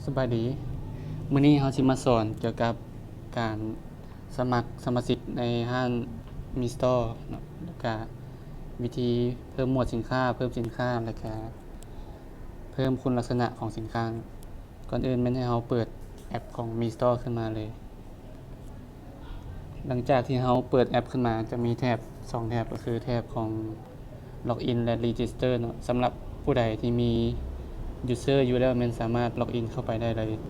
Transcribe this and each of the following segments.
ສະບາຍດີ. ມື້ນີ້ເຮົາຊິມາສອນກ່ຽວກັບການສະໝັກສະມາຊິກໃນຮ້ານ Mistore ເນາະ ແລ້ວກະວິທີເພີ່ມໝວດສິນຄ້າ, ເພີ່ມສິນຄ້າ ແລ້ວກະເພີ່ມຄຸນລັກສະນະຂອງສິນຄ້າ. ກ່ອນອື່ນແມ່ນໃຫ້ເຮົາເປີດແອັບຂອງ Mistore ຂຶ້ນມາເລີຍ. ຫຼັງຈາກທີ່ເຮົາເປີດແອັບຂຶ້ນມາ ຈະມີແຖບສອງແຖບ ກໍຄືແຖບຂອງ Login ແລະ Register ເນາະ. ສຳລັບຜູ້ໃດທີ່ມີ User ຢູ່ແລ້ວ ແມ່ນສາມາດ Login ເຂົ້າໄປໄດ້ເລີຍ,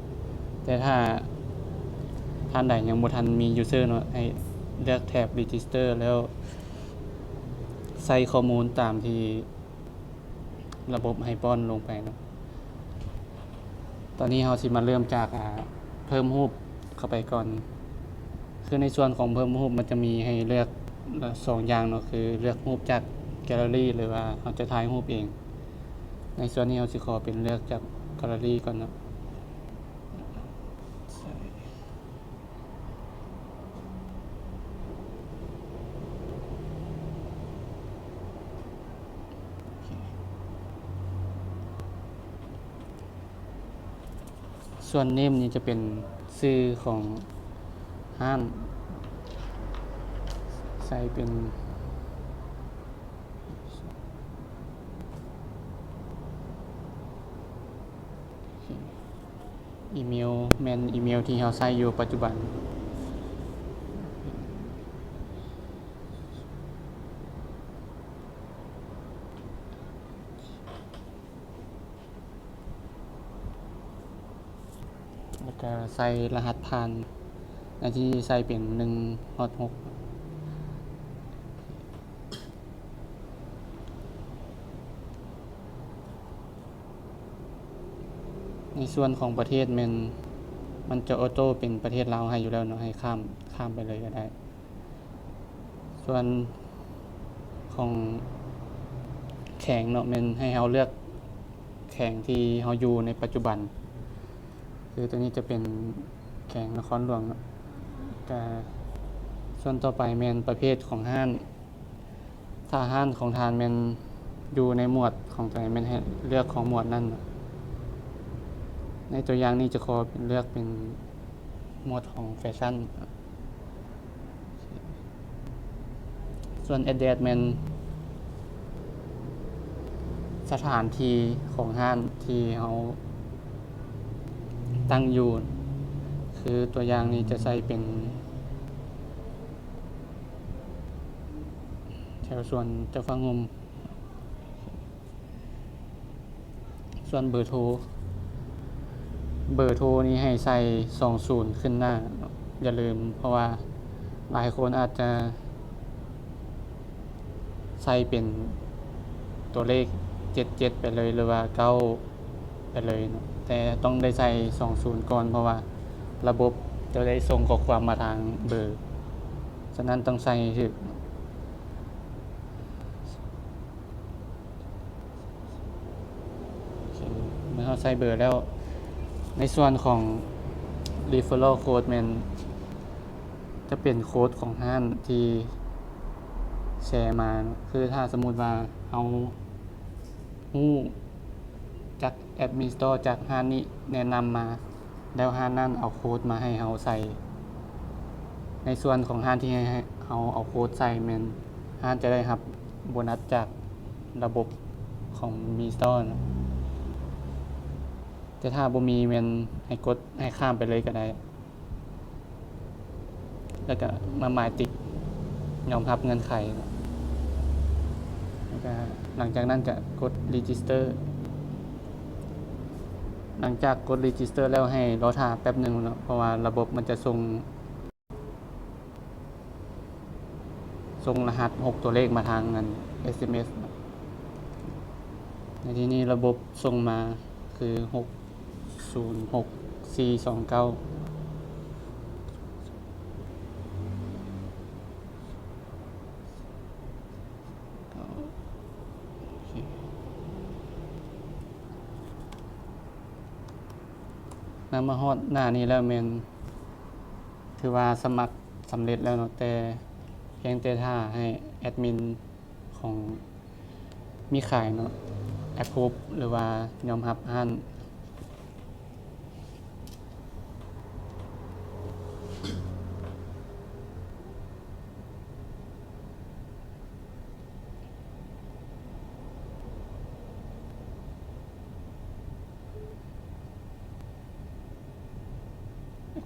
ແຕ່ຖ້າທ່ານໃດຍັງບໍ່ທັນມີ User ເນາະ ໃຫ້ເລືອກແຖບ Register ແລ້ວໃສ່ຂໍ້ມູນຕາມທີ່ ລະບົບໃຫ້ປ້ອນລົງໄປເນາະ. ຕອນນີ້ເຮົາຊິມາເລີ່ມຈາກ ອາ ເພີ່ມຮູບເຂົ້າໄປກ່ອນ. ຄືໃນສ່ວນຂອງເພີ່ມຮູບ ມັນຈະມີໃຫ້ເລືອກ ອາ ສອງຢ່າງເນາະ, ຄືເລືອກຮູບຈາກ Gallery ຫຼືວ່າເຮົາຈະຖ່າຍຮູບເອງ. ໃນສ່ວນນີ້ເຮົາຊິຂໍເປັນເລືອກຈາກ Gallery ກ່ອນເນາະ. ສ່ວນ name ນີ້ຈະເປັນຊື່ຂອງຮ້ານ, ໃສ່ເປັນ ອີເມວແມ່ນອີເມວທີ່ເຮົາໃຊ້ຢູ່ປັດຈຸບັນ. ແລ້ວກະໃສ່ລະຫັດຜ່ານ, ໃນທີ່ນີ້ໃສ່ເປັນໜຶ່ງຮອດຫົກ. ໃນສ່ວນຂອງປະເທດແມ່ນ ມັນຈະໂອໂຕ້ເປັນປະເທດລາວໃຫ້ຢູ່ແລ້ວເນາະ, ໃຫ້ຂ້າມ ຂ້າມໄປເລີຍກໍໄດ້. ສ່ວນຂອງແຂວງເນາະ ແມ່ນໃຫ້ເຮົາເລືອກແຂວງທີ່ເຮົາຢູ່ໃນປັດຈຸບັນ, ຄືຕົວນີ້ຈະເປັນແຂວງນະຄອນຫຼວງເນາະ. ກະສ່ວນຕໍ່ໄປແມ່ນປະເພດຂອງຮ້ານ. ຖ້າຮ້ານຂອງທ່ານແມ່ນຢູ່ໃນໝວດຂອງຕົວເອງ ແມ່ນໃຫ້ເລືອກຂອງໝວດນັ້ນ. ໃນຕົວຢ່າງນີ້ຈະຂໍເລືອກເປັນໝວດຂອງແຟຊັ່ນ. ສ່ວນ address ແມ່ນສະຖານທີ່ຂອງຮ້ານທີ່ເຮົາຕັ້ງຢູ່, ຄືຕົວຢ່າງນີ້ຈະໃສ່ເປັນ ແຖວສວນເຈົ້າຟ້າໂຮມ. ສ່ວນເບີໂທ, ເບີໂທນີ້ໃຫ້ໃສ່ສອງສູນຂຶ້ນໜ້າ, ຢ່າລືມ, ເພາະວ່າຫຼາຍຄົນອາດຈະໃສ່ເປັນຕົວເລກເຈັດເຈັດໄປເລີຍ ຫຼືວ່າເກົ້າໄປເລີຍເນາະ, ແຕ່ຕ້ອງໄດ້ໃສ່ສອງສູນກ່ອນ ເພາະວ່າລະບົບຈະໄດ້ສົ່ງຂໍ້ຄວາມມາທາງເບີ, ສະນັ້ນຕ້ອງໃສ່ໃຫ້ຖືກ. ໂອເຄ ເມື່ອເຮົາໃສ່ເບີແລ້ວ, ໃນສ່ວນຂອງ referral code ແມ່ນຈະເປັນໂຄດຂອງຮ້ານທີ່ແຊມາ. ຄືຖ້າສົມມຸດວ່າເຮົາຮູ້ຈາກ Admin Store ຈາກຮ້ານນີ້ແນະນຳມາ, ແລ້ວຮ້ານນັ້ນເອົາໂຄດມາໃຫ້ເຮົາໃສ່. ໃນສ່ວນຂອງຮ້ານທີ່ໃຫ້ເຮົາເອົາໂຄດໃສ່ ແມ່ນຮ້ານຈະໄດ້ຮັບໂບນັດຈາກລະບົບຂອງ Mistore ນະ. ແຕ່ຖ້າບໍ່ມີແມ່ນໃຫ້ກົດ ໃຫ້ຂ້າມໄປເລີຍກໍໄດ້. ແລ້ວກະມາໝາຍຕິກຍອມຮັບເງື່ອນໄຂ, ແລ້ວກະຫຼັງຈາກນັ້ນກະກົດ Register. ຫຼັງຈາກກົດ Register ແລ້ວໃຫ້ລໍຖ້າແປັບໜຶ່ງເນາະ, ເພາະວ່າລະບົບມັນຈະສົ່ງ ສົ່ງລະຫັດຫົກຕົວເລກມາທາງອັນ ເອສເອັມເອສ. ໃນທີ່ນີ້ລະບົບສົ່ງມາຄື ຫົກສູນຫົກສີ່ສອງເກົ້າ. ນຳມາຮອດໜ້ານີ້ແລ້ວແມ່ນຖືວ່າສະໝັກສຳເລັດແລ້ວເນາະ, ແຕ່ພຽງແຕ່ຖ້າໃຫ້ແອັດມິນຂອງມີຂາຍເນາະ approve ຫຼືວ່າຍອມຮັບຮ້ານ.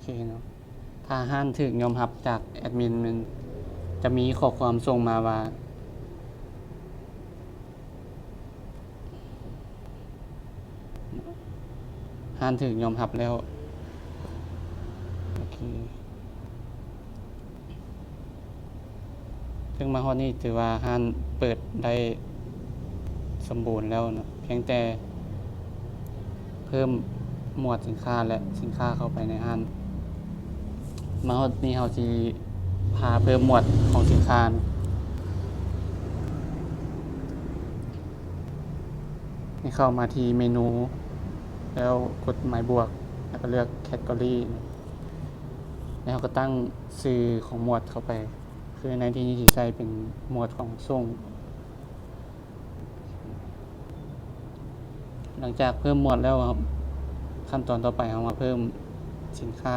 ເຄເນາະ ຖ້າຮ້ານຖືກຍອມຮັບຈາກແອດມິນ ມັນຈະມີຂໍ້ຄວາມສົ່ງມາວ່າ ຮ້ານຖືກຍອມຮັບແລ້ວ. ໂອເຄ ເຊິ່ງມາຮອດນີ້ຖືວ່າຮ້ານເປີດໄດ້ສົມບູນແລ້ວເນາະ ພຽງແຕ່ເພີ່ມໝວດສິນຄ້າ ແລະ ສິນຄ້າເຂົ້າໄປໃນຮ້ານ. ມາຮອດນີ້ເຮົາຊິພາເພີ່ມໝວດຂອງສິນຄ້າ. ໃຫ້ເຂົ້າມາທີ່ເມນູ ແລ້ວກົດໝາຍບວກ ແລ້ວກໍເລືອກ category ແລ້ວເຮົາກໍຕັ້ງຊື່ຂອງໝວດເຂົ້າໄປ. ຄືໃນທີ່ນີ້ຊິໃສ່ເປັນໝວດຂອງສົ່ງ. ຫຼັງຈາກເພີ່ມໝວດແລ້ວ ຂັ້ນຕອນຕໍ່ໄປເຮົາມາເພີ່ມສິນຄ້າ.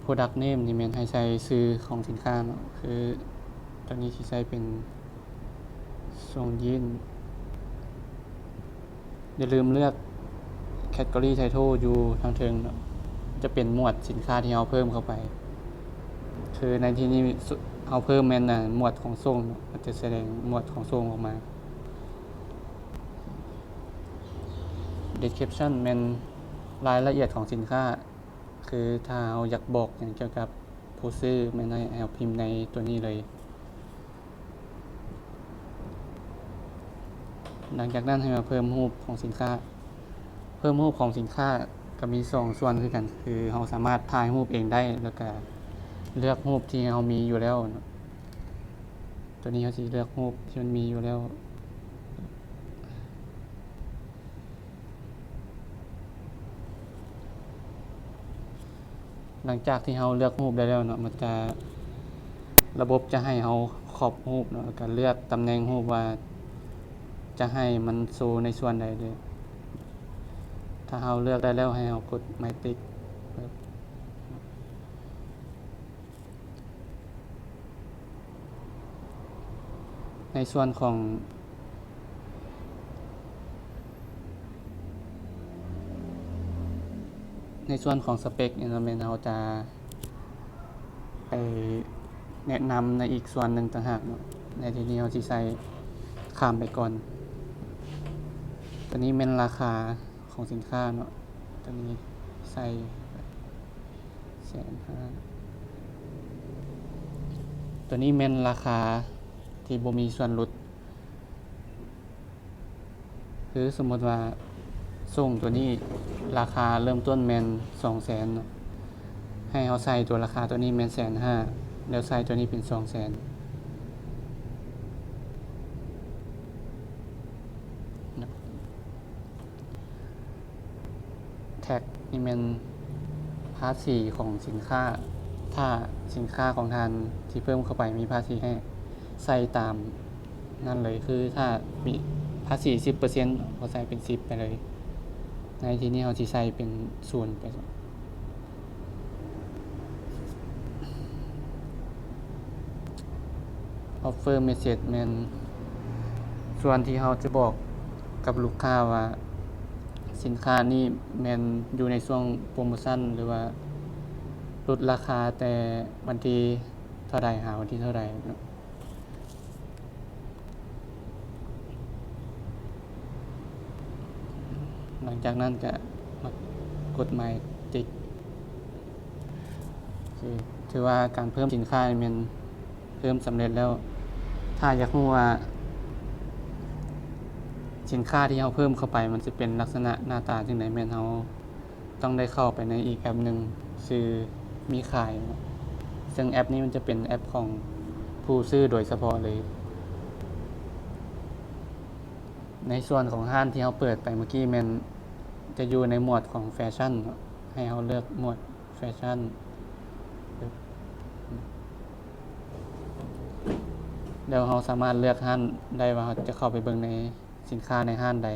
Product name ນີ້ແມ່ນໃຫ້ໃສ່ຊື່ຂອງສິນຄ້າເນາະ ຄືຕອນນີ້ຊິໃສ່ເປັນ ສົ່ງຢີນ. ຢ່າລືມເລືອກ category title ຢູ່ທາງເທິງເນາະ ຈະເປັນໝວດສິນຄ້າທີ່ເຮົາເພີ່ມເຂົ້າໄປ. ຄືໃນທີ່ນີ້ເຮົາເພີ່ມແມ່ນ ອາ ໝວດຂອງສົ່ງເນາະ ມັນຈະສະແດງໝວດຂອງສົ່ງອອກມາ. Description ແມ່ນລາຍລະອຽດຂອງສິນຄ້າ ຄືຖ້າເຮົາຢາກບອກຫຍັງກ່ຽວກັບຜູ້ຊື້ ແມ່ນໃຫ້ເຮົາພິມໃນຕົວນີ້ເລີຍ. ຫຼັງຈາກນັ້ນໃຫ້ມາເພີ່ມຮູບຂອງສິນຄ້າ. ເພີ່ມຮູບຂອງສິນຄ້າກໍມີສອງສ່ວນຄືກັນ ຄືເຮົາສາມາດຖ່າຍຮູບເອງໄດ້ ແລ້ວກໍເລືອກຮູບທີ່ເຮົາມີຢູ່ແລ້ວເນາະ. ຕົວນີ້ເຮົາຊິເລືອກຮູບທີ່ມັນມີຢູ່ແລ້ວ. ຫຼັງຈາກທີ່ເຮົາເລືອກຮູບໄດ້ແລ້ວເນາະ ມັນຈະ ລະບົບຈະໃຫ້ເຮົາ crop ຮູບເນາະ ແລ້ວກະເລືອກຕຳແໜ່ງຮູບວ່າຈະໃຫ້ມັນໂຊໃນສ່ວນໃດເດີ. ຖ້າເຮົາເລືອກໄດ້ແລ້ວ ໃຫ້ເຮົາກົດໝາຍຕິກ. ໃນສ່ວນຂອງ ໃນສ່ວນຂອງສະເປັກນີ້ເນາະ ແມ່ນເຮົາຈະໄປແນະນຳໃນອີກສ່ວນໜຶ່ງຕ່າງຫາກເນາະ. ໃນທີ່ນີ້ເຮົາຊິໃສ່ ຂ້າມໄປກ່ອນ. ຕົວນີ້ແມ່ນລາຄາຂອງສິນຄ້າເນາະ. ຕົວນີ້ໃສ່ ແສນຫ້າ. ຕົວນີ້ແມ່ນລາຄາທີ່ບໍ່ມີສ່ວນຫຼຸດ. ຄືສົມມຸດວ່າ ສົ່ງຕົວນີ້ລາຄາເລີ່ມຕົ້ນແມ່ນສອງແສນເນາະ, ໃຫ້ເຮົາໃສ່ຕົວລາຄາຕົວນີ້ແມ່ນແສນຫ້າ ແລ້ວໃສ່ຕົວນີ້ເປັນສອງແສນ. ແທັກນີ້ແມ່ນພາສີຂອງສິນຄ້າ. ຖ້າສິນຄ້າຂອງທ່ານທີ່ເພີ່ມເຂົ້າໄປມີພາສີໃຫ້ໃສ່ຕາມນັ້ນເລີຍ, ຄືຖ້າມີພາສີສິບເປີເຊັນ ເຮົາໃສ່ເປັນສິບໄປເລີຍ. ໃນທີ່ນີ້ເຮົາຊິໃສ່ເປັນສູນໄປ. Offer message ແມ່ນສ່ວນທີ່ເຮົາຈະບອກກັບລູກຄ້າວ່າ ສິນຄ້ານີ້ແມ່ນຢູ່ໃນຊ່ວງໂປຣໂມຊັນ ຫຼືວ່າຫຼຸດລາຄາແຕ່ວັນທີເທົ່າໃດຫາວັນທີເທົ່າໃດເນາະ. ຫຼັງຈາກນັ້ນກະມາກົດໝາຍຕິກ. ໂອເຄ ຖືວ່າການເພີ່ມສິນຄ້ານີ້ແມ່ນເພີ່ມສຳເລັດແລ້ວ. ຖ້າຢາກຮູ້ວ່າສິນຄ້າທີ່ເຮົາເພີ່ມເຂົ້າໄປ ມັນຊິເປັນລັກສະນະໜ້າຕາຈັ່ງໃດ, ແມ່ນເຮົາ ຕ້ອງໄດ້ເຂົ້າໄປໃນອີກແອັບໜຶ່ງ ຊື່ມີຂາຍເນາະ, ເຊິ່ງແອັບນີ້ມັນຈະເປັນແອັບຂອງຜູ້ຊື້ໂດຍສະເພາະເລີຍ. ໃນສ່ວນຂອງຮ້ານທີ່ເຮົາເປີດໄປເມື່ອກີ້ແມ່ນຈະຢູ່ໃນໝວດຂອງແຟຊັ່ນເນາະ, ໃຫ້ເຮົາເລືອກໝວດແຟຊັ່ນ ແລ້ວເຮົາສາມາດເລືອກຮ້ານໄດ້ວ່າເຮົາຈະເຂົ້າໄປເບິ່ງໃນສິນຄ້າໃນຮ້ານໃດ.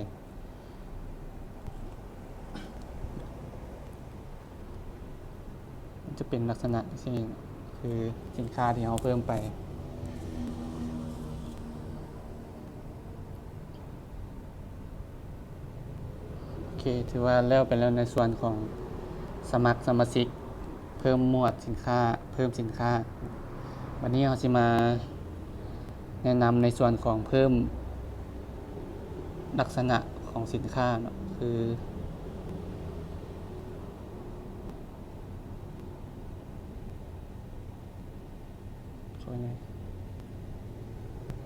ມັນຈະເປັນລັກສະນະຈັ່ງຊີ້ ຄືສິນຄ້າທີ່ເຮົາເພີ່ມໄປ. ເຄ ຖືວ່າແລ້ວໄປແລ້ວໃນສ່ວນຂອງສະໝັກສະມາຊິກ ເພີ່ມໝວດສິນຄ້າ ເພີ່ມສິນຄ້າ. ບັດນີ້ເຮົາຊິມາແນະນຳໃນສ່ວນຂອງເພີ່ມລັກສະນະຂອງສິນຄ້າເນາະ ຄື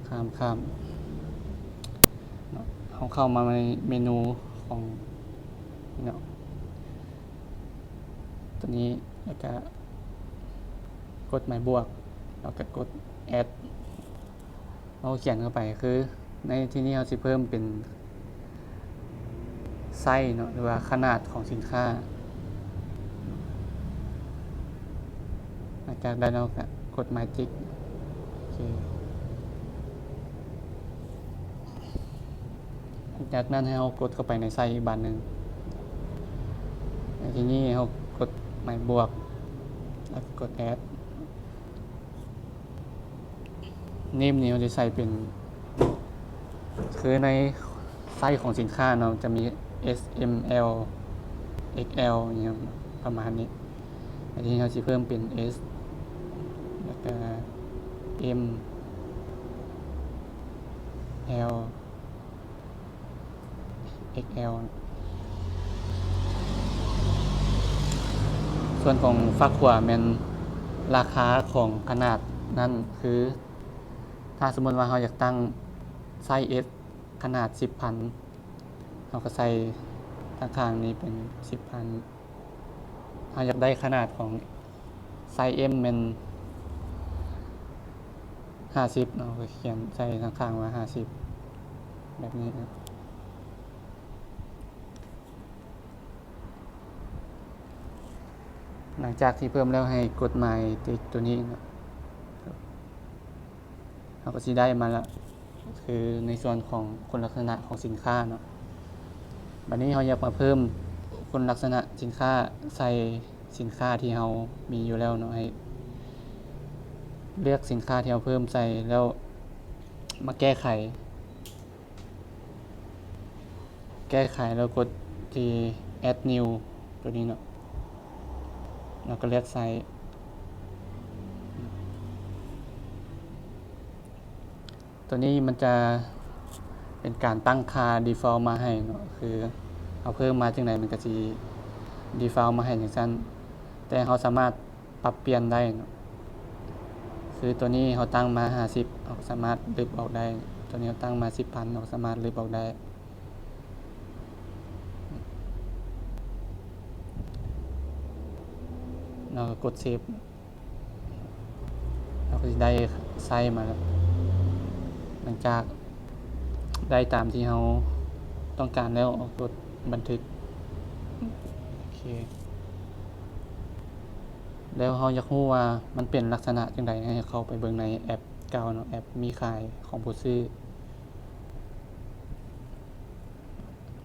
ຂ້າມ ຂ້າມເນາະ ເຮົາເຂົ້າມາໃນເມນູຂອງເນາະ ຕົວນີ້ ແລ້ວກະກົດໝາຍບວກ ແລ້ວກະກົດແອັດ ເຮົາຂຽນເຂົ້າໄປ ຄືໃນທີ່ນີ້ເຮົາຊິເພີ່ມເປັນໄຊເນາະ ຫຼືວ່າຂະໜາດຂອງສິນຄ້າ. ຫຼັງຈາກນັ້ນເຮົາກະກົດໝາຍຕິກ ໂອເຄ ຫຼັງຈາກນັ້ນໃຫ້ເຮົາກົດເຂົ້າໄປໃນໄຊອີກບາດໜຶ່ງ ແລ້ວທີນີ້ເຮົາກົດໝາຍບວກ ແລ້ວກໍກົດແອັດ. ເນມນີ້ເຮົາຈະໃສ່ເປັນ ຄືໃນໄຊຂອງສິນຄ້າເນາະ ຈະມີ ເອສ ເອັມ ແອລ ເອັກແອລ ອີ່ຫຍັງປະມານນີ້ ອັນນີ້ເຮົາຊິເພີ່ມເປັນ ເອສ ແລ້ວກະ ເອັມ ແອລ ເອັກແອລ. ສ່ວນຂອງຟາກຂວາແມ່ນລາຄາຂອງຂະໜາດນັ້ນ ຄື ຖ້າສົມມຸດວ່າເຮົາຢາກຕັ້ງໄຊ ເອສ ຂະໜາດສິບພັນ ເຮົາກໍໃສ່ທາງຂ້າງນີ້ເປັນສິບພັນ. ເຮົາຢາກໄດ້ຂະໜາດຂອງໄຊ ເອັມ ແມ່ນຫ້າສິບເນາະ ເຮົາກໍຂຽນໃສ່ທາງຂ້າງວ່າຫ້າສິບ ແບບນີ້ເນາະ. ຫຼັງຈາກທີ່ເພີ່ມແລ້ວ ໃຫ້ກົດໝາຍຕິກຕົວນີ້ເນາະ ເຮົາກໍຊິໄດ້ມາແລ້ວ ຄືໃນສ່ວນຂອງຄຸນລັກສະນະຂອງສິນຄ້າເນາະ. ບັດນີ້ເຮົາຢາກມາເພີ່ມຄຸນລັກສະນະສິນຄ້າໃສ່ສິນຄ້າທີ່ເຮົາມີຢູ່ແລ້ວເນາະ ໃຫ້ເລືອກສິນຄ້າທີ່ເຮົາເພີ່ມໃສ່ ແລ້ວມາແກ້ໄຂ ແກ້ໄຂແລ້ວກົດທີ່ add new ຕົວນີ້ເນາະ ແລ້ວກໍເລືອກໃສ່. ຕົວນີ້ມັນຈະເປັນການຕັ້ງຄ່າ default ມາໃຫ້ເນາະ ຄືເຮົາເພີ່ມມາຈັ່ງໃດ ມັນກໍຊິ default ມາໃຫ້ຈັ່ງຊັ້ນ ແຕ່ເຮົາສາມາດ ປັບປ່ຽນໄດ້ເນາະ ຄືຕົວນີ້ເຮົາຕັ້ງມາຫ້າສິບ ເຮົາສາມາດລຶບອອກໄດ້ ຕົວນີ້ເຮົາຕັ້ງມາສິບພັນ ເຮົາສາມາດລຶບອອກໄດ້ ເຮົາກໍກົດ save ເຮົາກໍຊິໄດ້ໄຊມາແລ້ວ. ຫຼັງຈາກໄດ້ຕາມທີ່ເຮົາຕ້ອງການແລ້ວ ເຮົາກົດບັນທຶກ ໂອເຄ. ແລ້ວເຮົາຢາກຮູ້ວ່າມັນເປັນລັກສະນະຈັ່ງໃດ ໃຫ້ເຂົ້າໄປເບິ່ງໃນແອັບເກົ່າເນາະ ແອັບມີຂາຍຂອງຜູ້ຊື້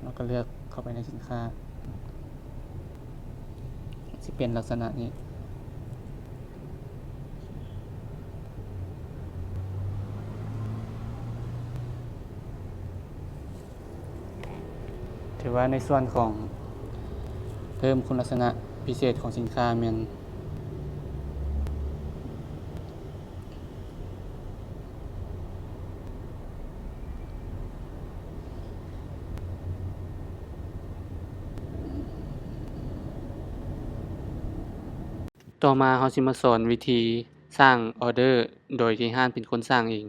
ແລ້ວກໍເລືອກເຂົ້າໄປໃນສິນຄ້າ ຊິເປັນລັກສະນະນີ້. ຖືວ່າໃນສ່ວນຂອງເພີ່ມຄຸນລັກສະນະພິເສດຂອງສິນຄ້າແມ່ນ ຕໍ່ມາເຮົາຊິມາສອນວິທີສ້າງອໍເດີໂດຍທີ່ຮ້ານເປັນຄົນສ້າງເອງ.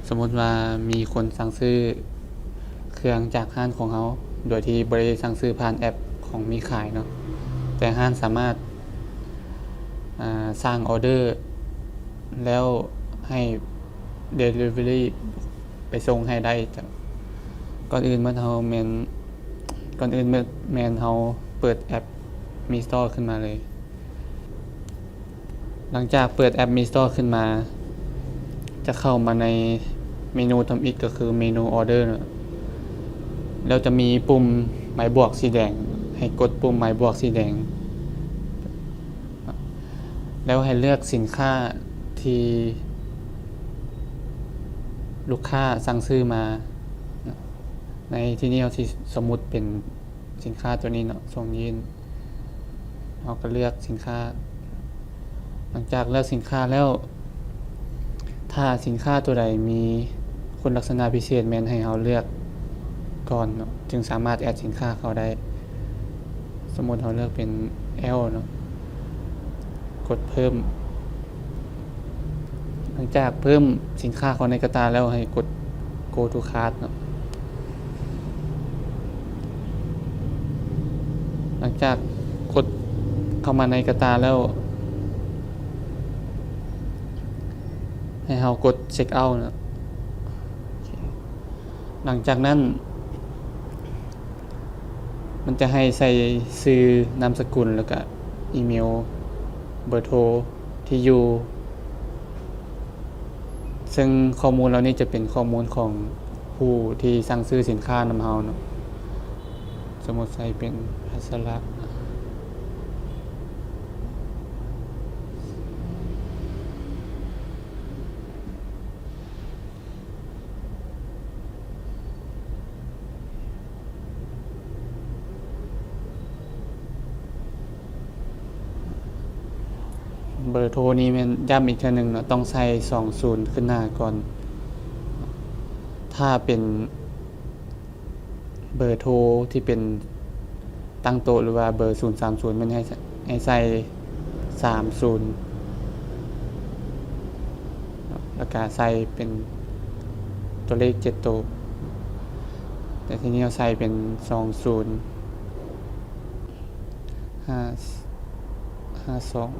ສົມມຸດວ່າມີຄົນສັ່ງຊື້ເຄື່ອງຈາກຮ້ານຂອງເຮົາ ໂດຍທີ່ບໍ່ໄດ້ສັ່ງຊື້ຜ່ານແອັບຂອງມີຂາຍເນາະ, ແຕ່ຮ້ານສາມາດ ອາ ສ້າງອໍເດີແລ້ວໃຫ້ delivery ໄປສົ່ງໃຫ້ໄດ້. ກ່ອນອື່ນໝົດເຮົາແມ່ນ ກ່ອນອື່ນໝົດແມ່ນເຮົາເປີດແອັບ Mi Store ຂຶ້ນມາເລີຍ. ຫຼັງຈາກເປີດແອັບ Mi Store ຂຶ້ນມາ ຈະເຂົ້າມາໃນເມນູທຳອິດ ກໍຄືເມນູ Order ເນາະ, ແລ້ວຈະມີປຸ່ມໝາຍບວກສີແດງ ໃຫ້ກົດປຸ່ມໝາຍບວກສີແດງ ແລ້ວໃຫ້ເລືອກສິນຄ້າທີ່ລູກຄ້າສັ່ງຊື້ມາ. ໃນທີ່ນີ້ເຮົາຊິສົມມຸດເປັນ ສິນຄ້າໂຕນີ້ເນາະ ສົ່ງຍື່ນ. ເຮົາກໍເລືອກສິນຄ້າ. ຫຼັງຈາກເລືອກສິນຄ້າແລ້ວ, ຖ້າສິນຄ້າໂຕໃດມີຄຸນລັກສະນະພິເສດ ແມ່ນໃຫ້ເຮົາເລືອກກ່ອນເນາະ ຈຶ່ງສາມາດແອັດສິນຄ້າເຂົ້າໄດ້. ສົມມຸດເຮົາເລືອກເປັນ L ເນາະ, ກົດເພີ່ມ. ຫຼັງຈາກເພີ່ມສິນຄ້າເຂົ້າໃນກະຕ່າແລ້ວ ໃຫ້ກົດ Go to Cart ເນາະ. ຫຼັງຈາກກົດເຂົ້າມາໃນກະຕ່າແລ້ວ ໃຫ້ເຮົາກົດ Check out ເນາະ. ໂອເຄ. ຫຼັງຈາກນັ້ນ ມັນຈະໃຫ້ໃສ່ຊື່, ນາມສະກຸນ ແລ້ວກະອີເມວ, ເບີໂທ, ທີ່ຢູ່, ເຊິ່ງຂໍ້ມູນເຫຼົ່ານີ້ຈະເປັນຂໍ້ມູນຂອງຜູ້ທີ່ສັ່ງຊື້ສິນຄ້ານຳເຮົາເນາະ. ສົມມຸດໃສ່ເປັນພັດສະລະ. ເບີໂທນີ້ແມ່ນ ຢ້ຳອີກເທື່ອໜຶ່ງເນາະ, ຕ້ອງໃສ່ສອງສູນຂຶ້ນໜ້າກ່ອນ. ຖ້າເປັນເບີໂທທີ່ເປັນ ຕັ້ງໂຕະ ຫຼືວ່າເບີສູນສາມສູນ ແມ່ນໃຫ້ ໃຫ້ໃສ່ສາມສູນ ແລ້ວກະໃສ່ເປັນຕົວເລກເຈັດໂຕ. ແຕ່ທີນີ້ເຮົາໃສ່ເປັນສອງສູນ ຫ້າ ຫ້າສອງ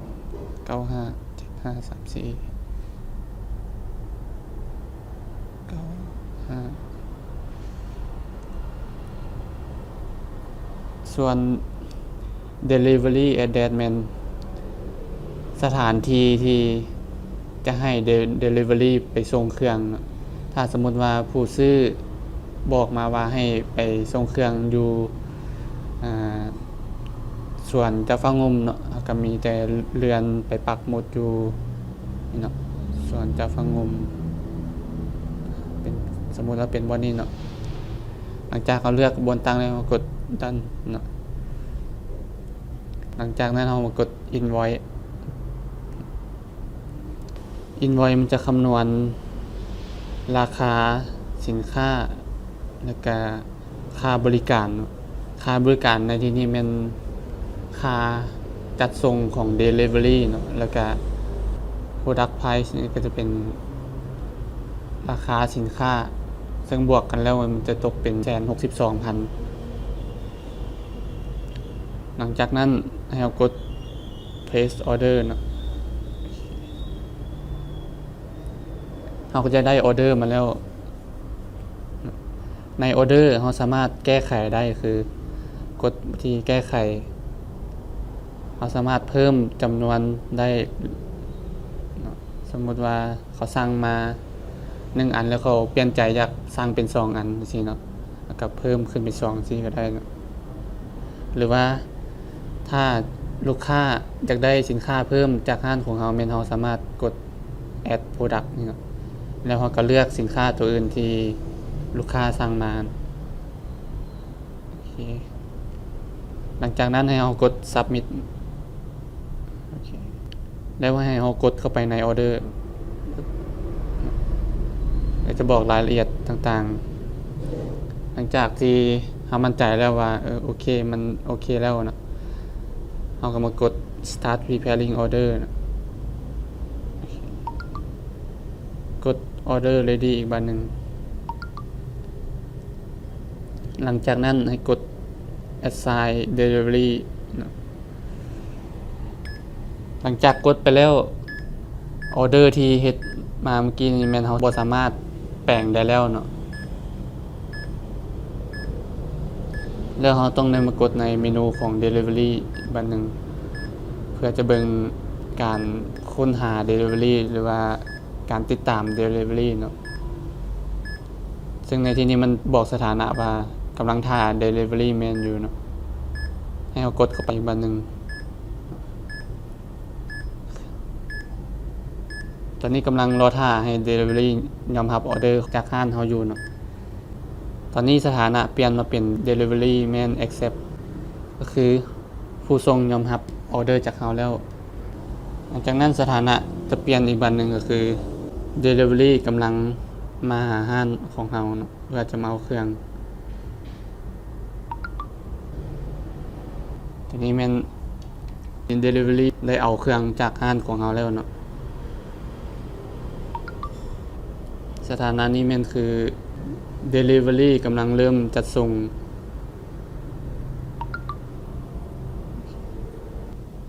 ເກົ້າຫ້າ ເຈັດຫ້າ ສາມສີ່ ເກົ້າຫ້າ. ສ່ວນ delivery address ແມ່ນສະຖານທີ່ທີ່ຈະໃຫ້ de- delivery ໄປສົ່ງເຄື່ອງເນາະ. ຖ້າສົມມຸດວ່າຜູ້ຊື້ບອກມາວ່າໃຫ້ໄປສົ່ງເຄື່ອງຢູ່ ອາ ສວນເຈົ້າຟ້າງຸ່ມເນາະ, ເຮົາກໍມີແຕ່ເລື່ອນໄປປັກໝຸດຢູ່ນີ້ເນາະ, ສວນເຈົ້າຟ້າງຸ່ມ ເປັນ ສົມມຸດວ່າເປັນບ່ອນນີ້ເນາະ. ຫຼັງຈາກເຮົາເລືອກບ່ອນຕັ້ງແລ້ວ ເຮົາກົດ Done ເນາະ. ຫຼັງຈາກນັ້ນເຮົາມາກົດ Invoice. Invoice ມັນຈະຄຳນວນລາຄາສິນຄ້າ ແລ້ວກະຄ່າບໍລິການເນາະ. ຄ່າບໍລິການໃນທີ່ນີ້ແມ່ນຄ່າຈັດສົ່ງຂອງ delivery ເນາະ, ແລ້ວກະ product price ນີ້ກໍຈະເປັນລາຄາສິນຄ້າ, ເຊິ່ງບວກກັນແລ້ວມັນຈະຕົກເປັນແສນຫົກສິບສອງພັນ. ຫຼັງຈາກນັ້ນໃຫ້ເຮົາກົດ Place Order ເນາະ. ເຮົາກໍຈະໄດ້ order ມາແລ້ວ. ໃນ order ເຮົາສາມາດແກ້ໄຂໄດ້ ຄືກົດທີ່ແກ້ໄຂ. ເຮົາສາມາດເພີ່ມຈຳນວນໄດ້ເນາະ. ສົມມຸດວ່າເຂົາສັ່ງມາໜຶ່ງອັນ ແລ້ວເຂົາປ່ຽນໃຈຢາກສັ່ງເປັນສອງອັນຈັ່ງຊີ້ເນາະ, ແລ້ວກໍເພີ່ມຂຶ້ນເປັນສອງຈັ່ງຊີ້ກໍໄດ້ເນາະ. ຫຼືວ່າຖ້າລູກຄ້າຢາກໄດ້ສິນຄ້າເພີ່ມຈາກຮ້ານຂອງເຮົາ ແມ່ນເຮົາສາມາດກົດ add product ນີ້ເນາະ, ແລ້ວເຮົາກໍເລືອກສິນຄ້າຕົວອື່ນທີ່ລູກຄ້າສັ່ງມາ. ໂອເຄ. ຫຼັງຈາກນັ້ນໃຫ້ເຮົາກົດ Submit. ໂອເຄ. ແລ້ວໃຫ້ເຮົາກົດເຂົ້າໄປໃນ order ແລ້ວຈະບອກລາຍລະອຽດຕ່າງໆ. ຫຼັງຈາກທີ່ເຮົາໝັ້ນໃຈແລ້ວວ່າ ເອີ ໂອເຄ ມັນໂອເຄແລ້ວເນາະ, ເຮົາກໍມາກົດ Start Preparing Order ເນາະ. ໂອເຄ. ກົດ Order Ready ອີກບາດໜຶ່ງ. ຫຼັງຈາກນັ້ນໃຫ້ກົດ Assign Delivery ເນາະ. ຫຼັງຈາກກົດໄປແລ້ວ ອອເດີທີ່ເຮັດມາເມື່ອກີ້ນີ້ແມ່ນເຮົາບໍ່ສາມາດແປງໄດ້ແລ້ວເນາະ, ແລ້ວເຮົາຕ້ອງໄດ້ມາກົດໃນເມນູຂອງ Delivery ບາດໜຶ່ງ ເພື່ອຈະເບິ່ງການຄົ້ນຫາ Delivery ຫຼືວ່າການຕິດຕາມ Delivery ເນາະ. ເຊິ່ງໃນທີ່ນີ້ມັນບອກສະຖານະວ່າກຳລັງຖ້າ Delivery Man ຢູ່ເນາະ, ໃຫ້ເຮົາກົດເຂົ້າໄປອີກບາດໜຶ່ງ. ຕອນນີ້ກຳລັງລໍຖ້າໃຫ້ Delivery ຍອມຮັບອອເດີຈາກຮ້ານເຮົາຢູ່ເນາະ. ຕອນນີ້ສະຖານະປ່ຽນມາເປັນ Delivery Man Accept ກໍຄືຜູ້ສົ່ງຍອມຮັບອໍເດີຈາກເຮົາແລ້ວ. ຫຼັງຈາກນັ້ນສະຖານະຈະປ່ຽນອີກບາດໜຶ່ງ ກໍຄື Delivery ກຳລັງມາຫາຮ້ານຂອງເຮົາເນາະ ເພື່ອຈະມາເອົາເຄື່ອງ. ຕົວນີ້ແມ່ນ Delivery ໄດ້ເອົາເຄື່ອງຈາກຮ້ານຂອງເຮົາແລ້ວເນາະ. ສະຖານະນີ້ແມ່ນຄື Delivery ກຳລັງເລີ່ມຈັດສົ່ງ.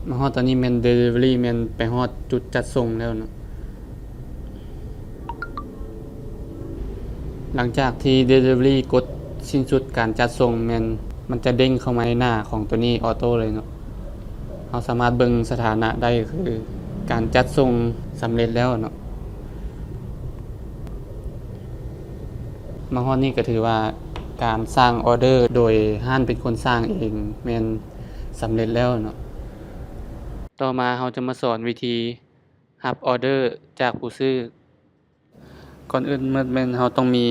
ມາຮອດຕອນນີ້ແມ່ນ Delivery ແມ່ນໄປຮອດຈຸດຈັດສົ່ງແລ້ວເນາະ. ຫຼັງຈາກທີ່ Delivery ກົດສິ້ນສຸດການຈັດສົ່ງ ແມ່ນມັນຈະເດ້ງເຂົ້າມາໃນໜ້າຂອງຕົວນີ້ Auto ເລີຍເນາະ. ເຮົາສາມາດເບິ່ງສະຖານະໄດ້ ຄືການຈັດສົ່ງສຳເລັດແລ້ວເນາະ. ມາຮອດນີ້ກໍຖືວ່າການສ້າງອໍເດີໂດຍຮ້ານເປັນຄົນສ້າງເອງແມ່ນສຳເລັດແລ້ວເນາະ. ຕໍ່ມາເຮົາຈະມາສອນວິທີຮັບອໍເດີຈາກຜູ້ຊື້. ກ່ອນອື່ນໝົດແມ່ນເຮົາຕ້ອງມີ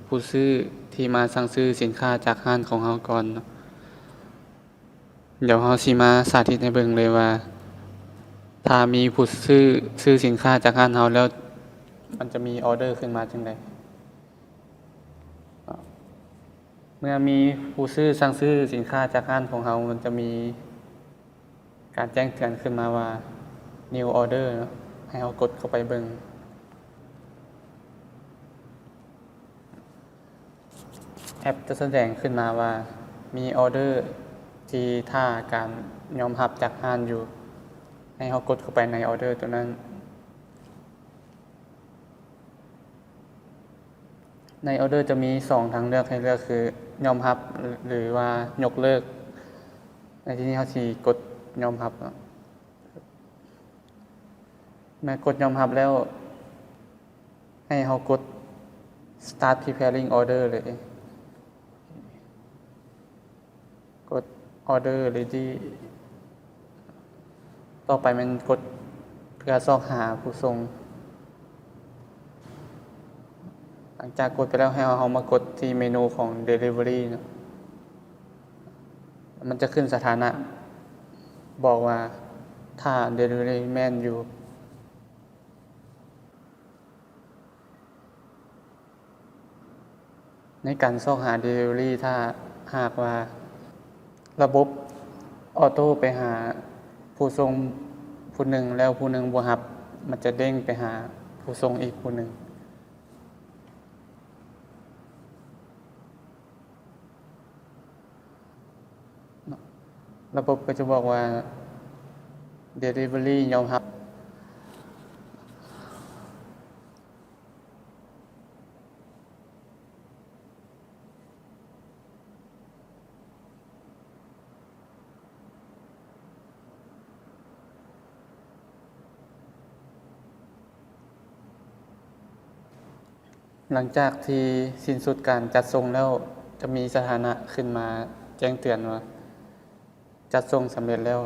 ຜູ້ຊື້ທີ່ມາສັ່ງຊື້ສິນຄ້າຈາກຮ້ານຂອງເຮົາກ່ອນເນາະ. ດຽວເຮົາຊິມາສາທິດໃຫ້ເບິ່ງເລີຍວ່າ ຖ້າມີຜູ້ຊື້ ຊື້ສິນຄ້າຈາກຮ້ານເຮົາແລ້ວ ມັນຈະມີອໍເດີຂຶ້ນມາຈັ່ງໃດ. ເມື່ອມີຜູ້ຊື້ສັ່ງຊື້ສິນຄ້າຈາກຮ້ານຂອງເຮົາ ມັນຈະມີການແຈ້ງເຕືອນຂຶ້ນມາວ່າ New Order ເນາະ, ໃຫ້ເຮົາກົດເຂົ້າໄປເບິ່ງ. ແອັບຈະສະແດງຂຶ້ນມາວ່າ ມີອໍເດີທີ່ຖ້າການຍອມຮັບຈາກຮ້ານຢູ່, ໃຫ້ເຮົາກົດເຂົ້າໄປໃນອໍເດີຕົວນັ້ນ. ໃນອໍເດີຈະມີສອງທາງເລືອກໃຫ້ເລືອກ ຄື ຍອມຮັບ ຫຼືວ່າ ຍົກເລີກ. ໃນທີ່ນີ້ເຮົາຊິກົດຍອມຮັບເນາະ. ເມື່ອກົດຍອມຮັບແລ້ວ ໃຫ້ເຮົາກົດ Start Preparing Order ເລີຍ. ກົດ Order Ready. ຕໍ່ໄປແມ່ນກົດເພື່ອຊອກຫາຜູ້ສົ່ງ. ຫຼັງຈາກກົດໄປແລ້ວ ໃຫ້ເຮົາມາກົດທີ່ເມນູຂອງ Delivery ເນາະ. ມັນຈະຂຶ້ນສະຖານະບອກວ່າ ຖ້າ Delivery ແມ່ນຢູ່. ໃນການຊອກຫາ Delivery ຖ້າຫາກວ່າລະບົບ Auto ໄປຫາຜູ້ສົ່ງຜູ້ໜຶ່ງ ແລ້ວຜູ້ໜຶ່ງບໍ່ຮັບ, ມັນຈະເດ້ງໄປຫາຜູ້ສົ່ງອີກຜູ້ໜຶ່ງ. ລະບົບກໍຈະບອກວ່າ Delivery ຍອມຮັບ. ຫຼັງຈາກທີ່ສິ້ນສຸດການຈັດສົ່ງແລ້ວ ຈະມີສະຖານະຂຶ້ນມາແຈ້ງເຕືອນວ່າ ຈັດສົ່ງສຳເລັດແລ້ວ.